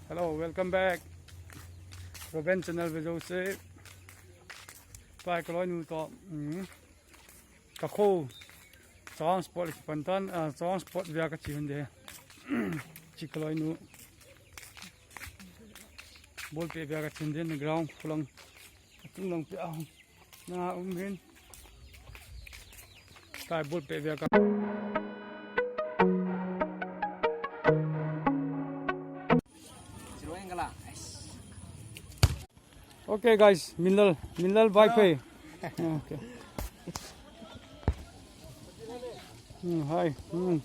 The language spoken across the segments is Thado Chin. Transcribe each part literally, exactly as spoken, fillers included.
Hello, welcome back. Roben channel ve jouse. Tua hi kaloinu toh, um, kakho. Chawang spot le kipan tan, ah, chawang spot vea kache hon de. Chi kaloinu. Ball peh vea kache hon de, na ground khulang. Atung lang peh a hung. Na um hin. Tua hi ball peh vea ka. Okay, guys, Minlal, Minlal bye pay. Okay. Hmm, hi. Hmm.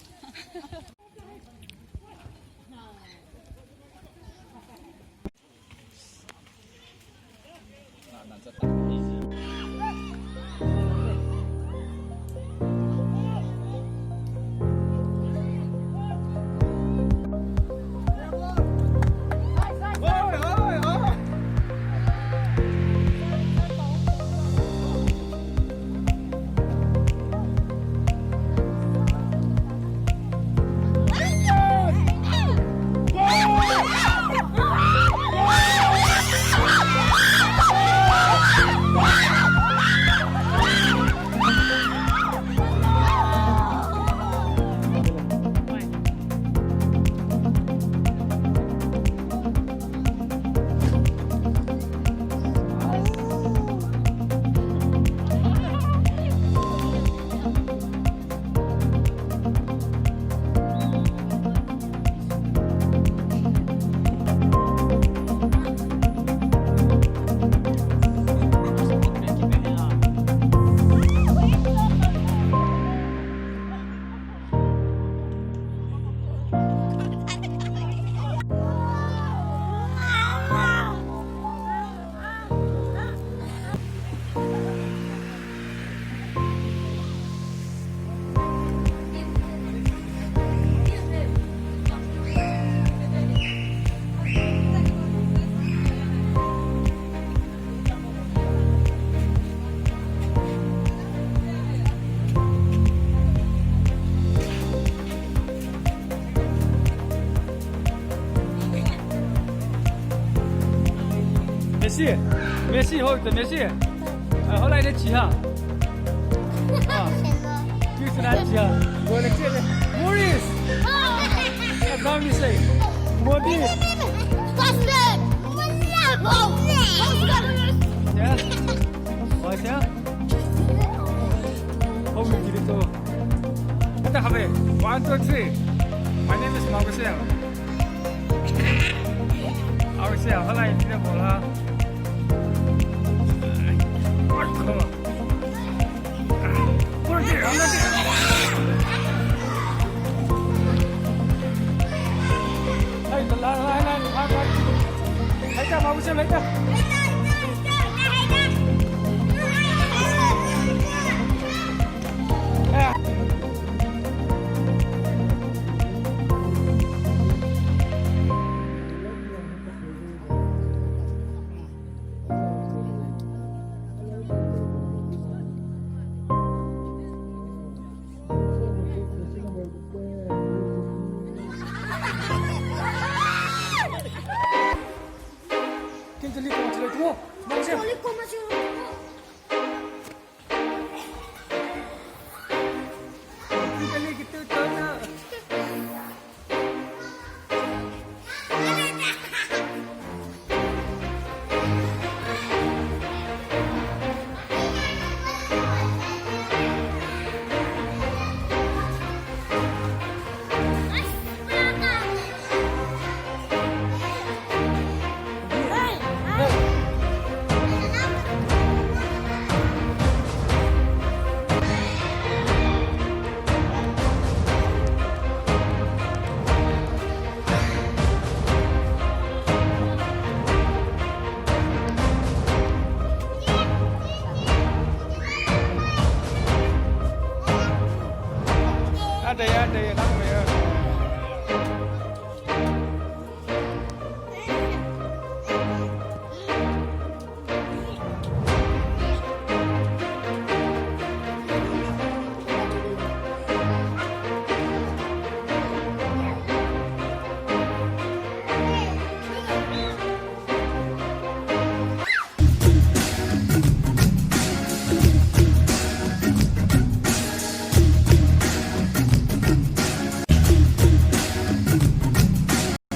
Messi, Messi, hold the Messi. Ah, hold like the Chia. Ah, Cristiano Chia. Go next year. Morris. Ah, now you say. Modi. Faster. Yeah. What's that? How we did it all? Kita kami. One, two, three. My name is Mauricio. Mauricio, hala, hindi na bola. Come on. Put it there, I'm not there. Hey, the line, line, line, line, line. Later, Mauricio, later.